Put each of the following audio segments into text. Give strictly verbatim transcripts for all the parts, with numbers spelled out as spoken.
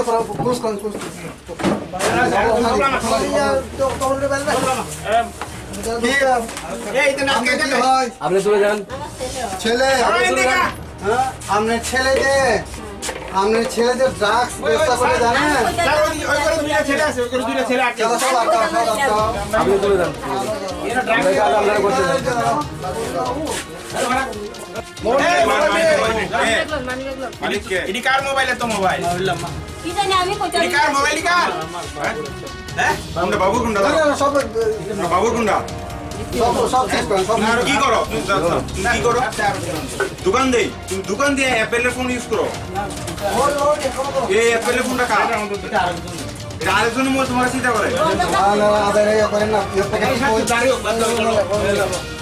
Close করুন, close করুন। কি? আপনি তুলে দেন। ছেলে। হ্যাঁ? আপনার ছেলে যে, আপনার ছেলে যে ড্রাগস ব্যবসা করে জানেন? স্যার, ওই, ওই করে দুইটা ছেলে আছে, ওই করে দুইটা ছেলে আছে। চলো, সব আটকাও, সব আটকাও। আপনি তুলে দেন। আমরা যা আমরা করতে চাই। এই, মালিক, মালিক, মালিক, এ, মালিক কে? এটি কার মোবাইল? এত মোবাইল? কি জানি, আমি কই এটি কার মোবাইল, এটি কার? হ্যাঁ? হ্যাঁ? কোনটা, বাবুর কোনটা? না, না, সব, না, বাবুর কোনটা? সব, সব শেষ করেন, সব না, আর কি করো? তুমি কি করো? দোকান দেই। তুমি দোকান দিয়ে অ্যাপেলের ফোন ইউজ করো। এই অ্যাপেলের ফোনটা কার? এটা আরেকজনের মধ্যে তোমার চিন্তা করে। না, না, আদায় ইয়ে করেন না, ইয়ে পকেটে কই?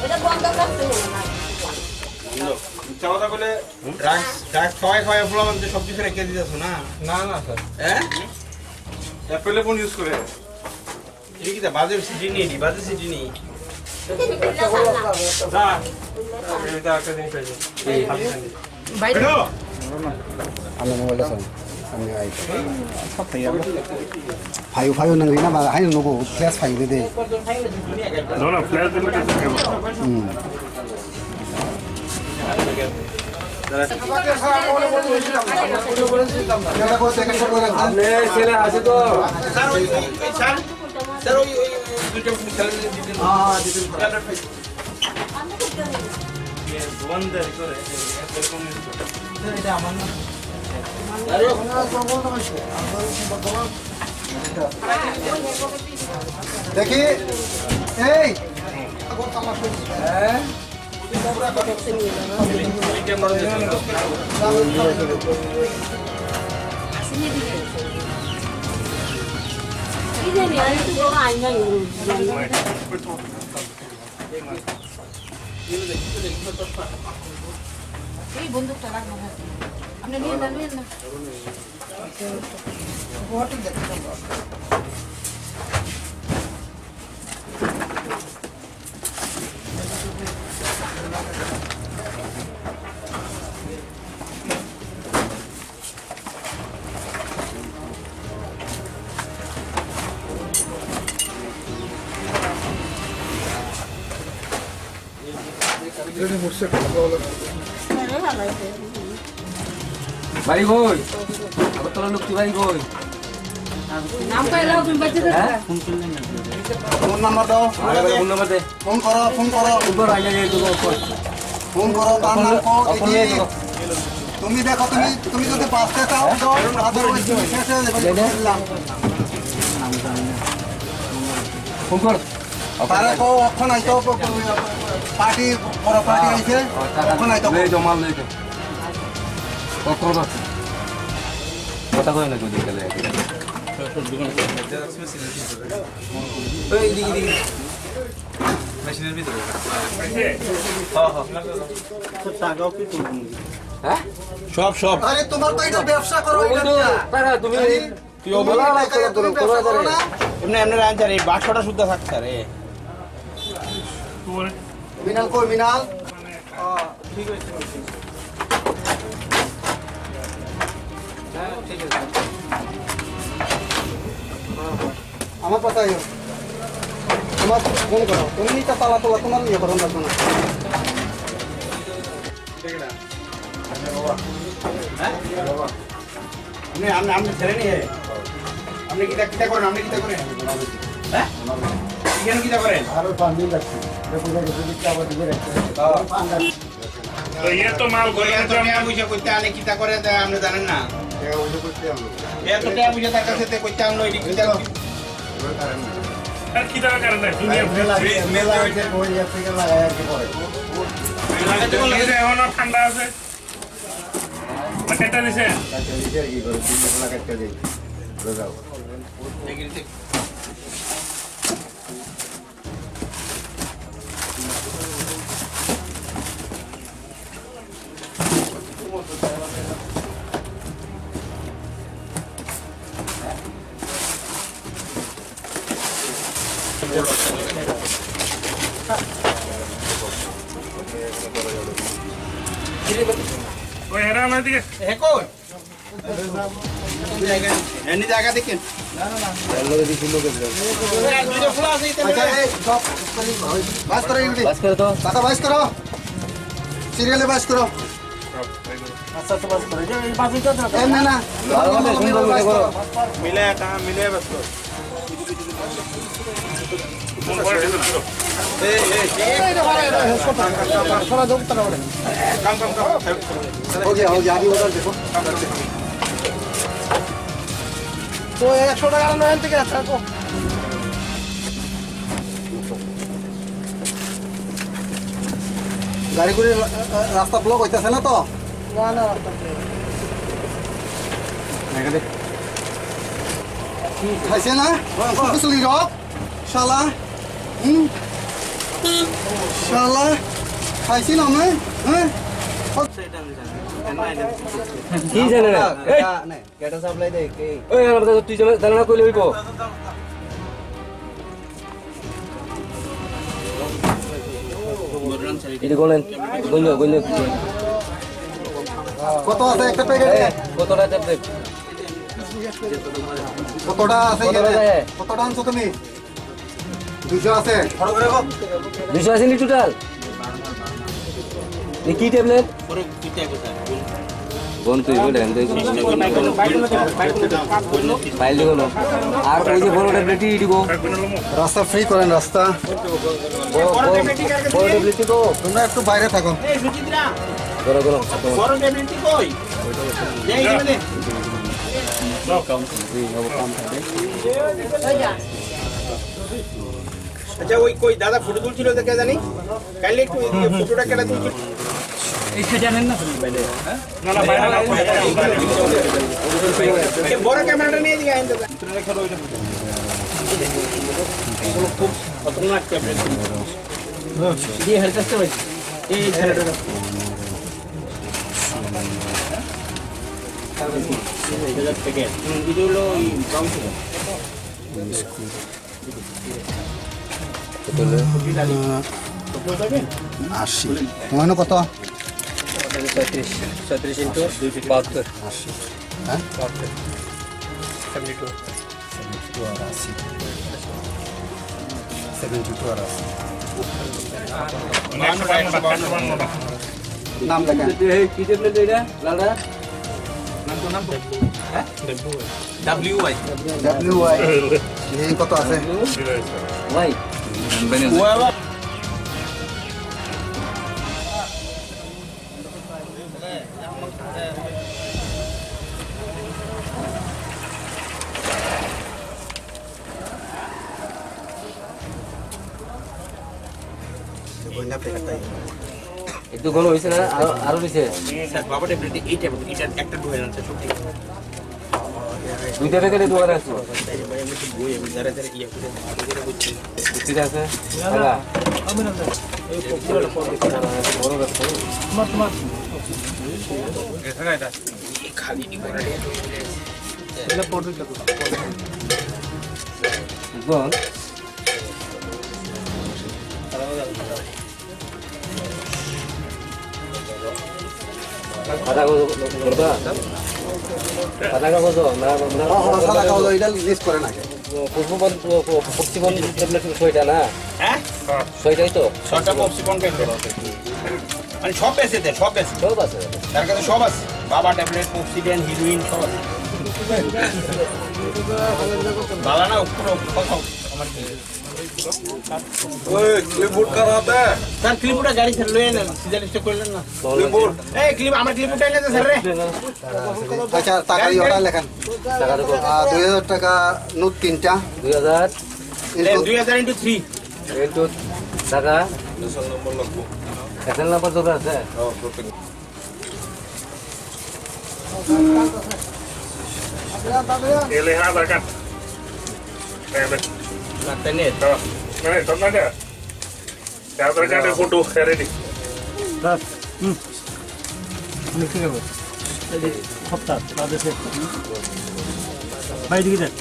এটা বন্ধ করতে হবে না। মিথ্যা কথা বলে ড্রাগস, ড্রাগস খাওয়াই খাওয়াই ফুলাবান যে সব কিছু রেখে দিতেছো না? না, না, স্যার। হ্যাঁ? অ্যাপেলের ফোন ইউজ করে। এটা কি তা বাজে সিডি নেই, এটি বাজে সিডি নেই। না। এটা একটা জিনিস আছে। এই। আমি মোবাইলটা চাই। আমি আই। ফাইভ, ফাইভ নাং না, বা, হাই, নুকু, ফ্ল্যাশ ফাইভ দে দে। না, না, ফ্ল্যাশ দিলে তো থাকবে। হুম। আপনার ছেলে আছে তো? স্যার, ওই, ওই, ওই, স্যার, স্যার, ওই, ওই, ওই দুটো ছেলে, দুটো হ্যাঁ, হ্যাঁ, দুটো। দেখি, এই। এই বন্দুকটা রাখবো, হ্যাঁ। আপনি নিয়ে যান, নিয়ে যান। বাড়ি কই? আগরতলা লক্ষ্মী বাড়ি কই? নাম তো এলাও তুমি বাচ্চাদের হ্যাঁ? ফোন নাম্বার দাও। আরে ভাই, ফোন নাম্বার দে। ফোন করো, ফোন করো। ফোন করো, আইলে এই তো কর। ফোন করো, তার নাম কো, অপন দেখি। নিয়ে তো। তুমি দেখো, তুমি, তুমি যদি বাঁচতে চাও, তো otherwise তুমি শেষ হয়ে যাবে। দে, দে। ফোন কর। তারা কো, অখন আইতো, পার্টি, বড় পার্টি আইছে, অখন আইতো। লই যাও, মাল লই যাও। কল, কল কর। কথা কয় না, কই দিকে গেলে। এই, দিকে, দিকে। মেশিনের ভিতরে। হ্যাঁ, হ্যাঁ। হ্যাঁ? সব, সব। আরে, তোমার তো এটা ব্যবসা করো, ওই এটা তো, না। টাকা তুমি আরে, তুই তুমি অবলা এটা আলাপ করো, তুমি করো, ব্যবসা করো করো। না? এমনি, এমনি রান স্যার, এই বাক্সটা শুদ্ধ থাক স্যার, এ। মিনাল কই, মিনাল? আমার কথা আইও। তোমার ফোন করো। তুমি এটা পালা তোলা তোমার ইয়ে করো না, শোনো। আপনি, আপনি, আপনি ছেড়ে নিয়ে। আপনি কিতা, কিতা করেন? আপনি কিতা করেন? হ্যাঁ? এখানে কিতা করেন? আরো পাঁচ দিন লাগছে। দেখো, দেখো, দেখো, আবার দিকে রাখছে। হ্যাঁ। তো ইয়ে তো মাল তো করে এত তো টেয়া পয়সা করতে আনে কিতা করে তা আপনি জানেন না? টেয়া পয়সা করতে আনলো। এত টেয়া পয়সা তার কাছে তে করতে আনলো, এটি কিতা? আর কিতা করে না? দুনিয়া ফ্রিজ, ফ্রিজ, ফ্রিজ মেলা আছে, বই আছে, লাগায় আর কি করে। লাগাতে বললে ফ্রিজ এখনো ঠান্ডা আছে। প্যাকেটটা দিছে? প্যাকেটটা দিছে আর কি করে, তিন লাখ টাকা দিয়ে। বুঝে যাও। ওই হেরা আমার দিকে। এ কই? এমনি জায়গা দেখেন। আচ্ছা, এই, সব, বাস করো, ইউডি। বাস করো তো। দাদা, বাস করো। সিরিয়ালে বাস করো। আচ্ছা, আচ্ছা, বাস করো। এই যে, এই বাসে তো, এ, না, না। ভালো মতো সুন্দর করে করো। মিলে, কাহা মিলে, বাস করো। हो गया, हो गया, अभी उधर देखो। তো একশো টাকা নয় থেকে আছে, তো। গাড়ি করে রা-, রা-, রাস্তা ব্লক হইতেছে না তো? না, না, রাস্তা ব্লক। খাইছে না? সুন্দর সুন্দর রক। শালা। হুম? শালা। খাইছি না আমি? হ্যাঁ? কি জানে না? এই! ওই, আমার কথা তুই জানে, জানে না কইলে হইব। এটা বলেন, গুঞ্জ, গুঞ্জ। কত আছে একটা প্যাকেটে? কতটা ট্যাবলেট? কতটা আছে কতটা এখানে? আছে? কতটা আনছো তুমি? দুইশো আছে। দুইশো আছে নি টোটাল? এ কি ট্যাবলেট? বন তুই বলে, আমি তো ফাইল দিব না। আর ওই যে বড় ট্যাবলেটই দিব। রাস্তা ফ্রি করেন, রাস্তা। বড়, বড়, বড় ট্যাবলেটই তো। তোমরা একটু বাইরে থাকো। ধরো, ধরো। আচ্ছা, ওই কই দাদা ফটো তুলছিল তো কে জানি? কাইলে একটু ওই দিকে ফটোটা কেটে তুলছিল। এই সাইডে আনেন না, বাইরে। না, না, বাইরে না। এই বড় ক্যামেরাটা নিয়ে এদিকে আইন দাদা। এগুলো খুব খতরনাক ট্যাবলেট। দিয়ে হেলথ আসতে পারি। এই ছেলেটা। হুম, এটা হলো ওই ব্রাউন সুগার। কত হলো? আহ, আশি। তোমার কত? ছয়ত্রিশ, ছয়ত্রিশ ইন্টু বাহাত্তর। আশি। হ্যাঁ? বাহাত্তর। Seventy two. সেভেন্টি টু আর আশি। সেভেন্টি টু আর আশি। নাম লেখা। এই কি ট্যাবলেট এটা? লালটা? নাম তো, নাম তো। হ্যাঁ? W Y. W Y. এই কত আছে? ওয়াই। একটু ঘন হয়েছে না? আরো, আরো নিচে? স্যার, বাবা ট্যাবলেট, এই ট্যাবলেট, এটা একটা ঢুকে যাচ্ছে, সত্যি। দুইটা প্যাকেটে দোকানে আছে। ঠিক আছে? হ্যাঁ। বড় ব্যবসা। বুঝলেন? সাদা কাগজ করবা? সাদা কাগজ না, না, হ্যাঁ, হ্যাঁ, সাদা কাগজ, এটা লিস্ট করে না। পশ্চিমবঙ্গ, পশ্চিমবঙ্গ ট্যাবলেট ছয়টা না? হ্যাঁ? ছয়টাই তো? ছয়টা পশ্চিমবঙ্গ ট্যাবলেট। মানে সব আছে, সব আছে। সব আছে। তার কাছে সব আছে। বাবা ট্যাবলেট, পক্সিডেন, হিরোইন সব আছে। বালা না, উপরে, উপরে, আমার কি? ওই, ক্লিপবোর্ড কার হাতে? স্যার, ক্লিপবোর্ডটা গাড়ি স্যার লয়ে নেন, সিজার স্টক করলেন না। ক্লিপবোর্ড। এই, ক্লিপ, আমার ক্লিপবোর্ডটা এনে দে, স্যার রে। আচ্ছা, টাকা দিয়ে ওটা লেখেন। টাকা দেবো। আহ, দুই হাজার টাকা নোট তিনটা। দুই হাজার। দুই হাজার ইন্টু থ্রি। ইন্টু টাকা। এসএল নম্বর দরকার আছে? এলে হ্যাঁ, দরকার। হ্যাঁ, দে। লাগতে নেই। হ্যাঁ, মানে, তোর না দে। আধার কার্ডের ফটো, হ্যাঁ, রেডি। দাস, হুম। আমি কি করবো? এই যে, হপ্তা, তাদের সে, ভাই, দিকে দেখ।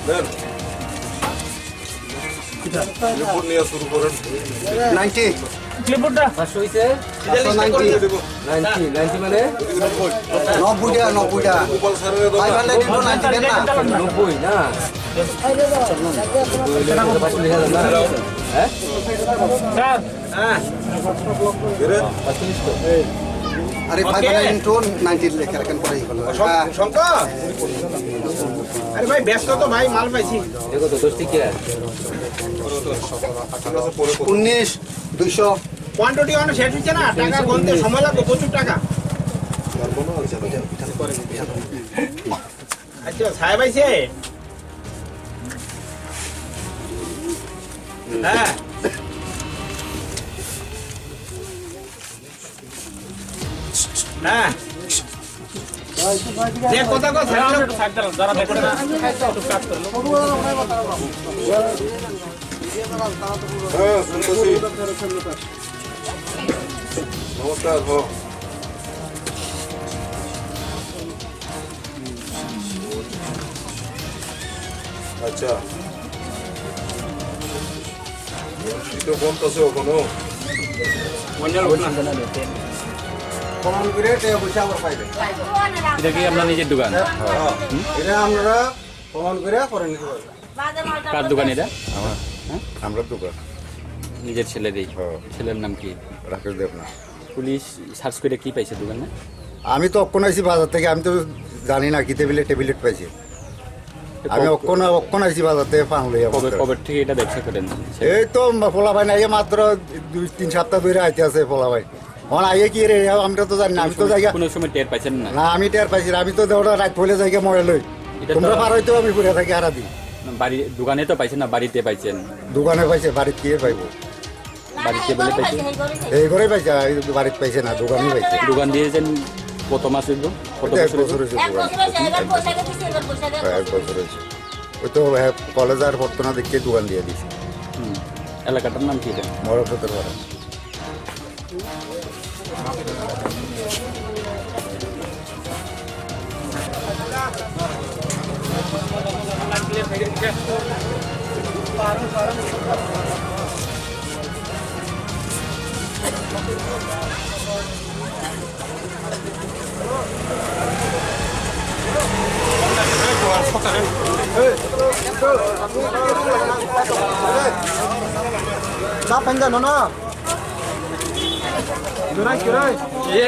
দেন। কিতা? রিপোর্ট নিয়ে শুরু করেন। নাইনটি। পাঁচশো হইছে? পাঁচশো নাইনটি। নাইনটি, নাইনটি মানে? নব্বই টাকা, নব্বই টাকা। ফাইভ হান্ড্রেড ইন্টু নাইনটি দেন না। নব্বই না? নব্বই হইলে তো পাঁচশো লেখা যাবে না? হ্যাঁ? আরে, ফাইভ হান্ড্রেড ইন্টু নাইনটি লেখা রাখেন পরে ইয়ে করলো। হ্যাঁ। শঙ্কর! আরে ভাই, ব্যস্ত তো ভাই, মাল পাইছি। দেখো তো, দশ টিকা। উনিশ দুইশো। কোয়ান্টিটি অনেক শেষ হচ্ছে না, টাকা গুনতে সময় লাগবে, প্রচুর টাকা। আচ্ছা, সাহেব আইছে? হ্যাঁ। হ্যাঁ। যে কথা কো, সাইড দাও, যারা দেখবে না, একটু কাট করো। হ্যাঁ, শুনতেছি। নমস্কার, হ্যাঁ। আচ্ছা। তো কোন পাশে ওখানো? প্রমাণ করে এটা পয়সা আবার পাইবে। এটা কি আপনার নিজের দোকান? হ্যাঁ। এটা আমরা প্রমাণ করে পরে নিতে পারবো। কার দোকান এটা? আমার। হ্যাঁ? আমরা দোকান। নিজের ছেলেরই? হ্যাঁ। ছেলের নাম কি? রাকেশ দেবনাথ। পুলিশ সার্চ করে কি পাইছে দোকানে? আমি তো অক্ষণ আইছি বাজার থেকে, আমি তো জানি না কি ট্যাবলেট, ট্যাবলেট পাইছে। তো আমি ক-, অক্ষণ, অক্ষণ আইছি বাজার থেকে পান লইয়া কবে, মাত্র। কবে থেকে এটা ব্যবসা করেন? এই তো পোলা ভাই নাই, এই মাত্র দুই তিন সপ্তাহ ধরে আইতে আছে পোলা ভাই। এখন আইয়ে কি রে, আমরা তো জানি না, আমি তো কোনো সময়, জায়গা কোনো সময় টের পাইছেন না? না, আমি টের পাইছি না, আমি তো ওটা রাত হইলে জায়গা মরে লই। এটা তো তোমরা পার হইতেও আমি ঘুরে থাকি হারা দিন। বাড়ি, দোকানে তো পাইছেন না, বাড়িতে পাইছেন? দোকানে পাইছে, বাড়িতে কি পাইবো? বাড়িতে বলে পাইছে? এই ঘরে পাইছে, এই বাড়িতে পাইছে না, দোকানে পাইছে। দোকান দিয়েছেন কত মাস হইল? কত এটা এক বছর বছর হইল? হয়েছে দোকান। এক বছর হয়েছে, এবার বৈশাখে দিছে, এবার বৈশাখে হ্যাঁ, এক বছর হয়েছে। ওই তো, হ্যাঁ, কলেজ আর পড়তো না দেখে দোকান দিয়ে দিছে। হুম। এলাকাটার নাম কি এটা? মরকতর পাড়া। Chap pengga nono. Churai, churai. Ye.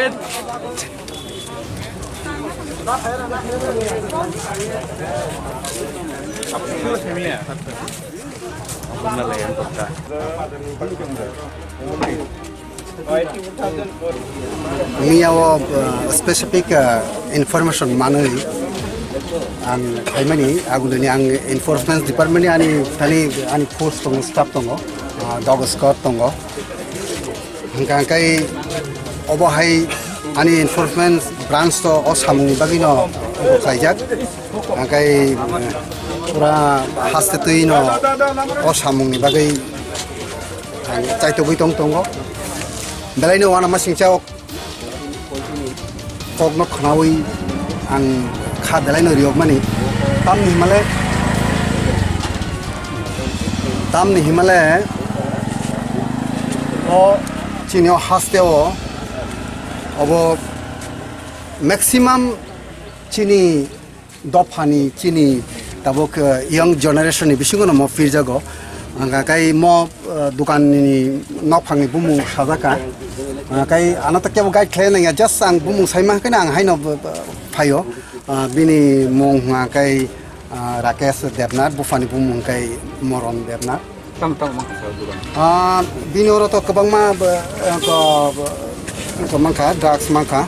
Miya o, uh, specific, uh, information manwi ang khaimani, agulini ang enforcement department ni ani, ani, ani force tongo, staff tongo, uh, dog squad tongo. Hwnkha khe obo hai ani enforcement branch to o samungni bagwino khlaijak. Hwnkhe pura haste twino o samungni bagwi ang chaitogwi tong tongo. Belaino uanamasingcha o kokno khnaui ang kha belaino riyokmani. Tamni himale, tamni himale o chini o haste o obo maximum chini dophani, chini tabuk, eh, young generation ni bisingo no mo pirjago. Hwnkha khe mo, eh, dokan ni nokphang ni bumung sajak kha. Hwnkha khe ano to kebo guide khlai nangya, just ang bumung saima hwnkhe ang haino, eh, phaio. Ah, bini mung hwnkha khe, ah, Rakesh Debnath, buphani bumung hwnkhe Moron Debnath. Tamo tamo mankha sir dogan? Ah, bini oro to kwbangma, eh, to, to mankha, drugs mankha.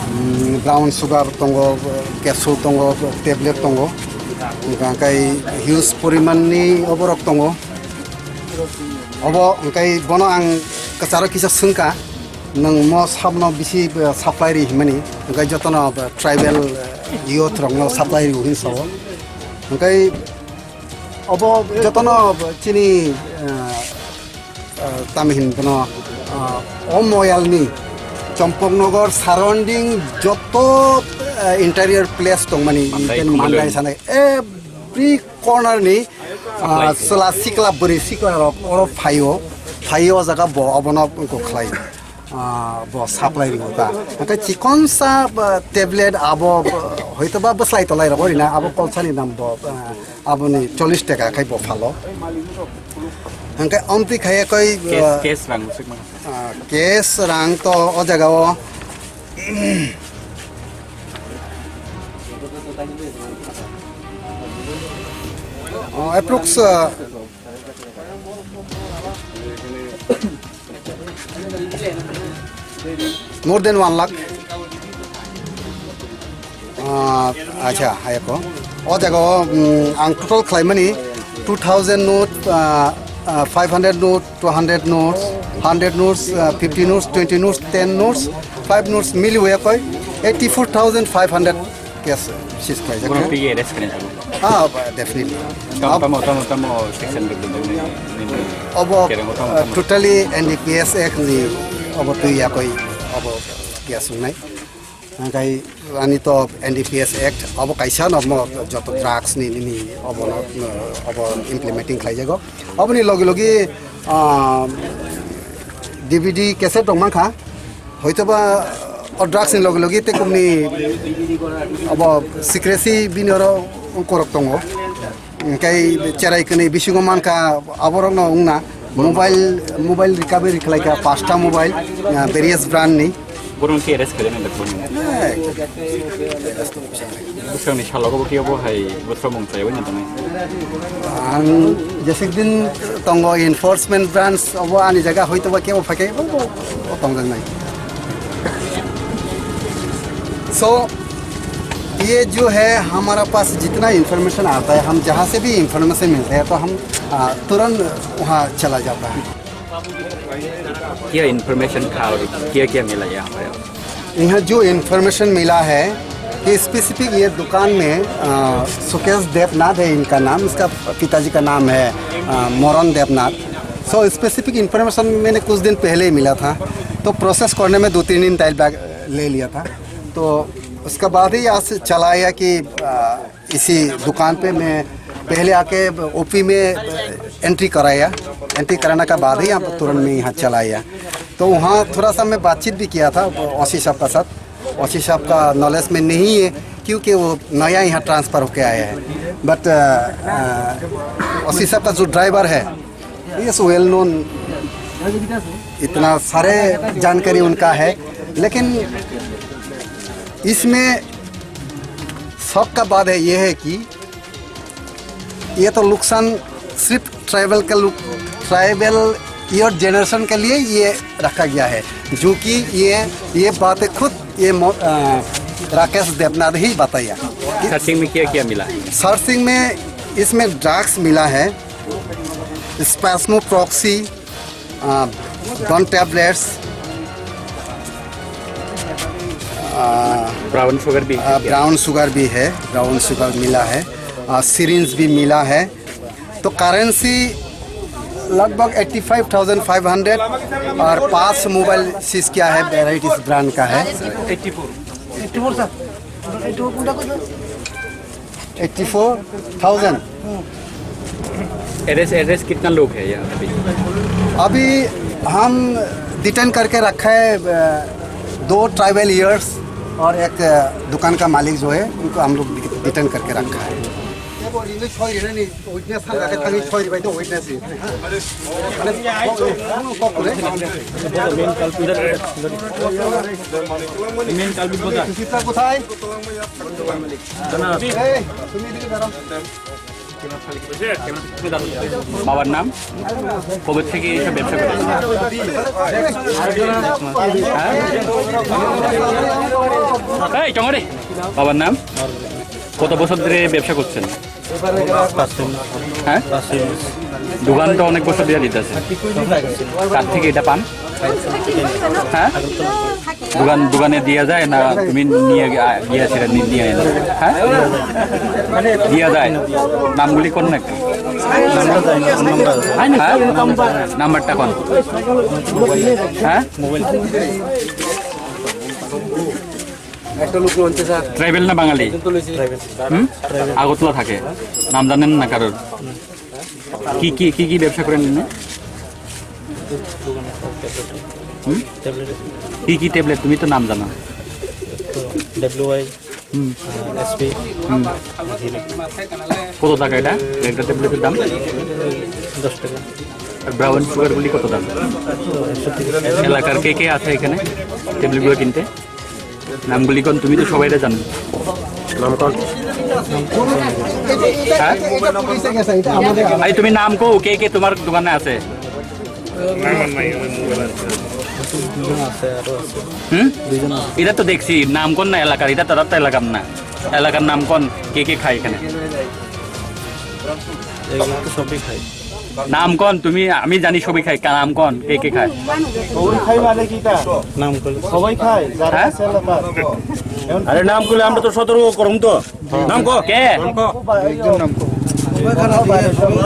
Mm, brown sugar tongo, capsule tongo, tablet tongo. Hwnkha khe huge porimanni oborok tongo. Obo hwnkhe bono ang kwcharo kisa swngkha, "Nwng mo sabno bisi, eh, supply ri?" himani. Hwnkhe jotono, eh, tribal, eh, youth rokno supply rio hwnwi sao. Hwnkhe obo jotono chini, eh, eh, tamo hin bono, eh, o moyalni Champaknagar surrounding joto, eh, interior place tongmani, Mandai, even Khumulwng. Mandai sanai every corner ni, ah, chwla sikla bwrwi sikla rok oro phaio. Phai o jaga bo obono wngkuk khlai, ah, bo supply ringo ta. Hwnkhe chikonsa, ah, tablet abo, ah, hoito ba bwslai tolai rogo rina abo kolsani nam bo, ah, aboni chollish taka khai bo phalo. Hwnkhe omtwi khaiya koi, Cash, ah, cash rang swk mano. Ah, cash rang to o jaga o. Oh, approx, ah, More than one lakh. Ah, acha, hayako. O jaga o, mm, ang total khlaimani two thousand note, ah, ah, five hundred note, two hundred notes, hundred notes, ah, fifty notes, twenty notes, ten notes, five notes mili waya koi eighty-four thousand five hundred cash seize khlaijak. Bono twi arrest khainai. Ah, definitely. Tamo, tamo, tamo, tamo, section duduk duduk ni, ni, ni. Obo, kereng tamo, ah, tamo. Totally N D P S Act ni obo twi yakoi, obo kiya sungnai. Angkai ani to N D P S Act, obo kaisa no mo joto drugs ni, ni, ni, obo no, no, obo implementing khlaijago. Oboni logi logi, ah, D V D cassette rok mankha. Hoitoba o drugs ni logi logi tei kumni obo secrecy bini oro korok tongo. Hingke cherai kwnwi bisingo mankha aborokno wngna mobile, mobile recovery khlaikha pasta mobile, ah, various brand ni. Borok khe arrest khaijak nai da? Eh, Bwswkni salogo bo kebo hai bwswkmung chaywi na tongnai. Ang jesik din tongo enforcement branch obo ani jaga hoito ba kebo phaikhe bo, bo, bo tongjaknai. So ये जो है हमारा पास जितना इन्फॉर्मेशन आता है, हम जहाँ से भी इन्फॉर्मेशन मिलता है तो हम, आ, तुरंत वहाँ चला जाता है। क्या इन्फॉर्मेशन था और क्या क्या मिला यहाँ पर? यहाँ जो इन्फॉर्मेशन मिला है कि स्पेसिफिक ये दुकान में, अ, सुकेश देवनाथ है इनका नाम, इसका पिताजी का नाम है, अ, मोरन देवनाथ। सो स्पेसिफिक इन्फॉर्मेशन मैंने कुछ दिन पहले ही मिला था, तो प्रोसेस करने में दो तीन दिन टाइम लग, ले लिया था। तो उसके बाद ही यहाँ से चला आया कि, अ, इसी दुकान पे मैं पहले आके ओपी में एंट्री कराया। एंट्री कराने के बाद ही हम तुरंत में यहाँ चला आया। तो वहाँ थोड़ा सा मैं बातचीत भी किया था ओसी साहब का साथ। ओसी साहब का नॉलेज में नहीं है, क्योंकि वो नया यहाँ ट्रांसफ़र होके आया है। बट, अ, अ, ओसी साहब का जो ड्राइवर है, ये वेल नोन, इतना सारे जानकारी उनका है। लेकिन इसमें शौक का बात है, ये है कि ये तो नुकसान सिर्फ ट्राइबल का लुक, ट्राइबल योर जनरेशन के लिए ये रखा गया है, जो कि ये, ये बातें खुद ये मो-, अ, राकेश देवनाथ ही बताया। सर्चिंग में क्या क्या मिला? सर्चिंग में इसमें ड्रग्स मिला है, स्पैस्मो प्रॉक्सी, अ, बन टैबलेट्स, अ, ब्राउन शुगर भी है अ, क्या? ब्राउन शुगर भी है, ब्राउन शुगर मिला है, अ, सिरिंज भी मिला है। तो करेंसी लगभग eighty five thousand five hundred और पांच मोबाइल सीज किया है, वेराइटीज ब्रांड का है। Eighty four. Eighty four sir. Eighty four thousand. Address, address कितना लोग है यहाँ अभी? अभी हम डिटेन करके रखा है, अ, दो ट्राइबल ईयर्स और एक, अ, दुकान का मालिक जो है, उनको हम लोग डिटेन करके रखा है। মেইন কালপিট বোঝা। এই, তুমি এদিকে দাঁড়াও। বাবার নাম? কবে থেকে এইসব ব্যবসা করেন? হ্যাঁ? এই, টঙারে, বাবার নাম? কত বছর ধরে ব্যবসা করছেন? হ্যাঁ? দোকানটা অনেক বছর ধরে দিতেছে। কার থেকে এটা পান? হ্যাঁ? দোকান, দোকানে দিয়া যায় না তুমি নিয়ে গি-, আ, গিয়েছিলে নি-, নিয়ে এনে? হ্যাঁ? দিয়া যায়। নামগুলি কোন একটা? হ্যাঁ? নাম্বারটা কোন? হ্যাঁ? একটা লোক রয়েছে স্যার। ট্রাইবেল না বাঙালি? হুম? আগরতলা থাকে। নাম জানেন না কারোর? কি, কি, কি, কি ব্যবসা করেন এমনি? দোকানে ট্যাবলেট। হুম? ট্যাবলেট। কি কি ট্যাবলেট? তুমি তো নাম জানো। তো ডব্লিউআই, হুম। এসপি। হুম। কত টাকা এটা? একটা ট্যাবলেটের দাম? দশ টাকা। আর ব্রাউন সুগার গুলি কত দাম? এলাকার কে কে আছে এখানে ট্যাবলেটগুলো কিনতে? নামগুলি কোন? তুমি তো সবাইরে জানো। নাম কোন? হ্যাঁ? আরে তুমি নাম কও, কে কে তোমার দোকানে আছে? হুম? এটা তো দেখছি, নাম কোন না এলাকার, এটা তো রাস্তা এলাকার না। এলাকার নাম কোন, কে কে খায় এখানে? এগুলো তো সবই খায়। নাম কোন? তুমি, আমি জানি সবই খায়। কা-, নাম কোন? কে কে খায়? সবাই খায় মানে কিটা? নাম কোন? সবাই খায়, যারা হ্যাঁ? আছে এলাকার। এখন আরে নাম করলে আমরা তো সতর্ক করুম তো। নাম কো? কে? নাম কো? একজন নাম কো?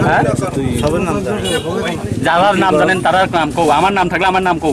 হ্যাঁ? সবার নাম জানে। যারার নাম জানেন তারার নাম কো। আমার নাম থাকলে আমার নাম কো।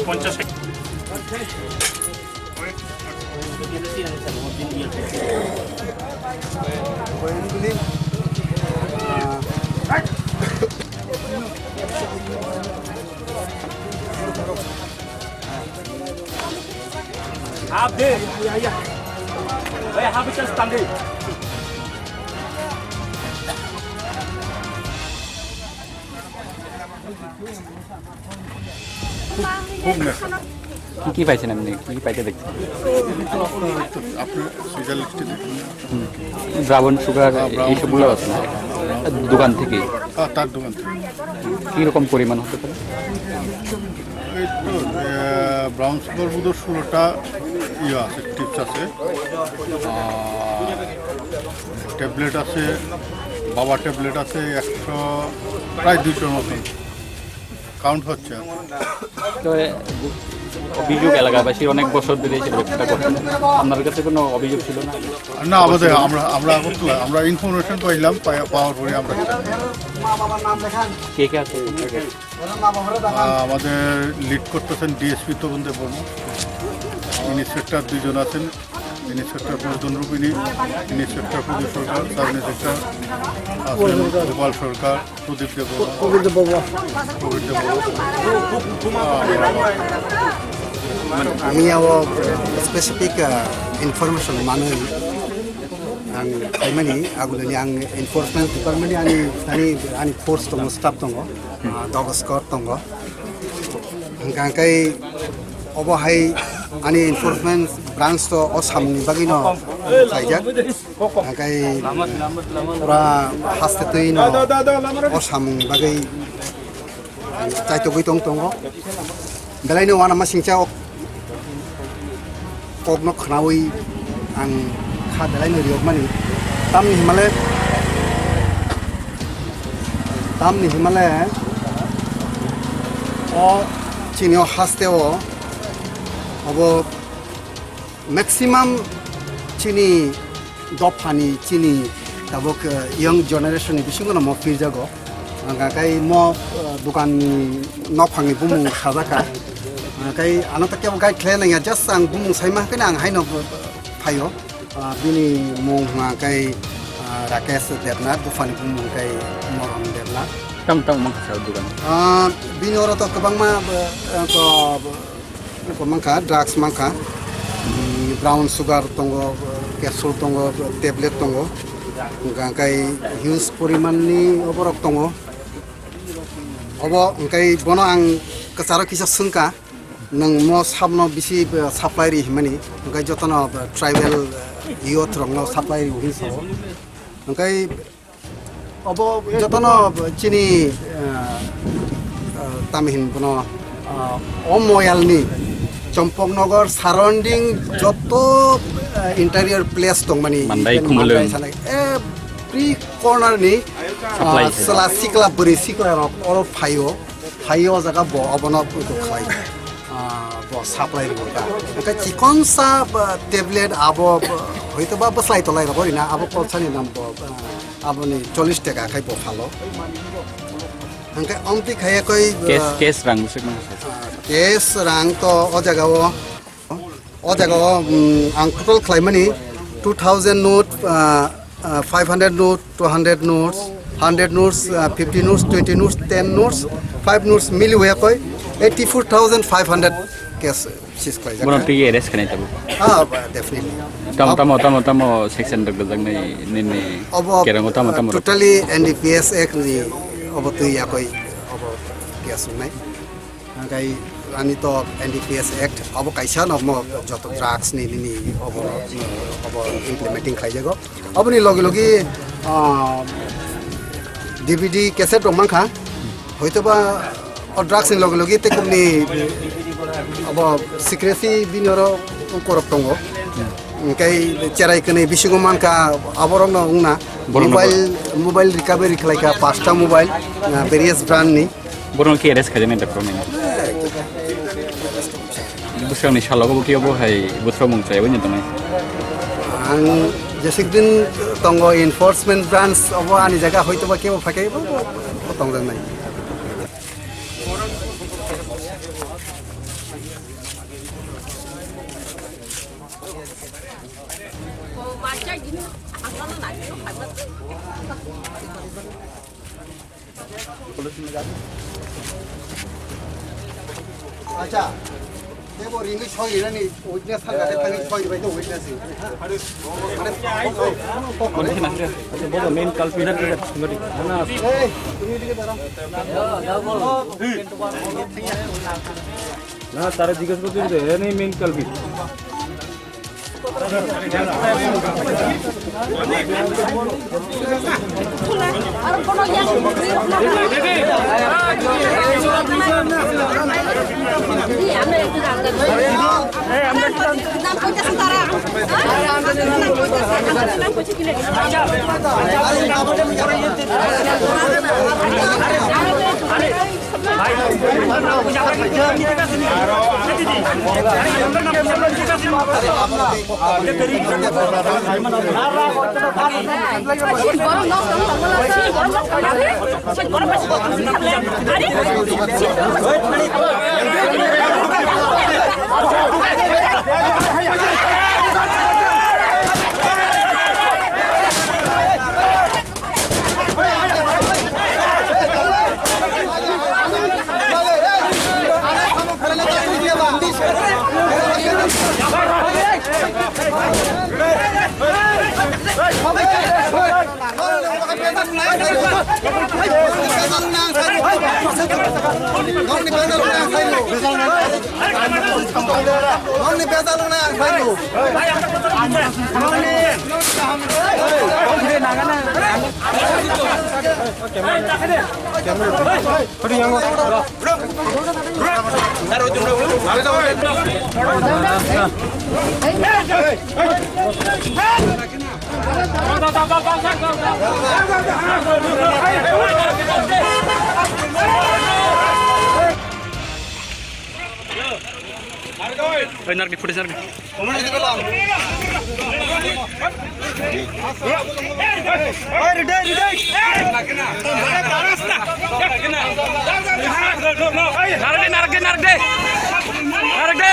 পঞ্চাশ। Half day. Hey, half day stand day. কি কি পাইছেন আপনি? কি কি পাইতে দেখছেন? আপনি সিজার লিস্টে দেখুন। হুম। ব্রাউন সুগার হ্যাঁ, ব্রাউন এইসবগুলো সুগার। আছে না? দোকান থেকে? হ্যাঁ, তার দোকান থেকে। কীরকম পরিমাণ হতে পারে? এই তো, এ, ব্রাউন সুগার বোধহয় ষোলোটা ইয়ে আছে, টিপস আছে। আর ট্যাবলেট আছে, বাবা ট্যাবলেট আছে একশো, প্রায় দুইশোর মতন। কাউন্ট হচ্ছে। তো, এ, অভিযোগ এলাকাবাসী অনেক বছর ধরে এসে ব্যবসাটা করছেন। আপনার কাছে কোনো অভিযোগ ছিল না? না, আমাদের, আমরা, আমরা আগরতলা, আমরা ইনফরমেশন পাইলাম, পাই-, পাওয়ার পরে আমরা কে কে আছে? আহ, আমাদের লিড করতেছেন ডিএসপি তরুণ দেব বর্মা, ইন্সপেক্টর দুইজন আছেন, ইন্সপেক্টর প্রদ্যুৎ রুবিনী, ইন্সপেক্টর প্রদীপ সরকার, সাব ইন্সপেক্টর আছেন গোপাল সরকার, প্রদীপ দেব বর্মা। প্রদীপ দেব বর্মা। প্রদীপ দেব Varma. Ani abo specific, ah, information manwi ang khaimani, aboni ang enforcement department ni ani, ani, ani force tongo, staff tongo, ah, dog squad tongo. Hwnkha khe obo hai ani enforcement branch to o samungni bagwino khlaijak. Hwnkhe pura haste twino o samung bagwi chaitogwi tong tongo. Belaino uanama singcha o kokno khnaui ang kha belaino riyokmani. Tamni himale, tamni himale o chini o haste o obo maximum chini dophani, chini Tabuk, eh, young generation ni bisingo no mo pirjago. Ang kai mo, eh, dukan ni nokphang ni bumung sajak kha. Ang kai ano ta kebo guide khlai nangya, just ang bumung saima khe ang haino phaio. Ah, bini mung hwnkha khe, ah, Rakesh Debnath, buphani bumung khe Moron Debnath. Tamo tamo mankha sa dugan? Ah, bini oro to kwbangma, eh, to, to mankha, drugs mankha. Mm, brown sugar tongo, capsule tongo, tablet tongo. Hwnkha khe huge porimanni oborok tongo. Obo hwnkhe bono ang kwcharo kisa swngkha. Nwng mo sabno bisi, eh, supply ri himani, hwnkhe jotono, eh, tribal, eh, youth rokno supply ri hwnwi sao. Hwnkhe obo jotono chini, eh, eh, tamo hin bono, eh, o moyalni Champaknagar surrounding joto, eh, interior place tongmani Mandai, Khumulwng. Mandai sanai, every corner ni, supply eh, khe. Chwla sikla bwrwi sikla rok oro phaio. Phai o jaga bo obono khlai, ah, bo supply rwkha. Hwnkhe chikonsa, ah, tablet abo, ah, hoito ba bwslai tolai rogo rina abo kolsani nam bo, ah, aboni chollish taka khai bo phalo. Hwnkhe omtwi khaiya koi, cash, ah, cash rang bwswk mano sir? Ah, cash rang to o jaga o O jaga o, um, ang total khlaimani two thousand note, uh, uh, five hundred note, two hundred notes, hundred notes, uh, fifty notes, twenty notes, ten notes, five notes mili hoya koi eighty four thousand five hundred cash seize khlaijak. Bono twi arrest khnai tabuk. Ah, definitely. Tamo, tamo, tamo, tamo section rok gajak nai nini. Obo, kerang o tamo, uh, tamo rok. Totally N D P S Act ni obo twi yakoi obo case wngnai. Hwnkhe ani to N D P S Act, obo kaisa no mo joto drugs ni nini obo, obo implementing khlaijago. Oboni logi logi, ah, D V D cassette rok mankha. Hoito ba o drugs ni logi logi tekumni obo secrecy bini oro korok tongo. Hwnkhe cherai kwnwi bisingo mankha aborokno wngna. Borokno mobile, mobile recovery khlaikha, pasta mobile, ah, various brand ni. Borokno khe arrest khaijaknai da, borokno? Bwskango ni salogo bo khe obo hai bwswk mung chaywi ni tongnai. Ang jesik din tongo enforcement branch obo ani jaga hoito ba kebo phaikhe bo, bo, bo tongjaknai. Acha, tebo ringwi soi rani witness thang gade thangwi soi bai to witness. Acha, bobo main culprit. Hey, tumi dike dara. Na, tara jiges korte de, he nei main culprit. Oy, narki, footage narki. Naragde, naragde, naragde. Naragde.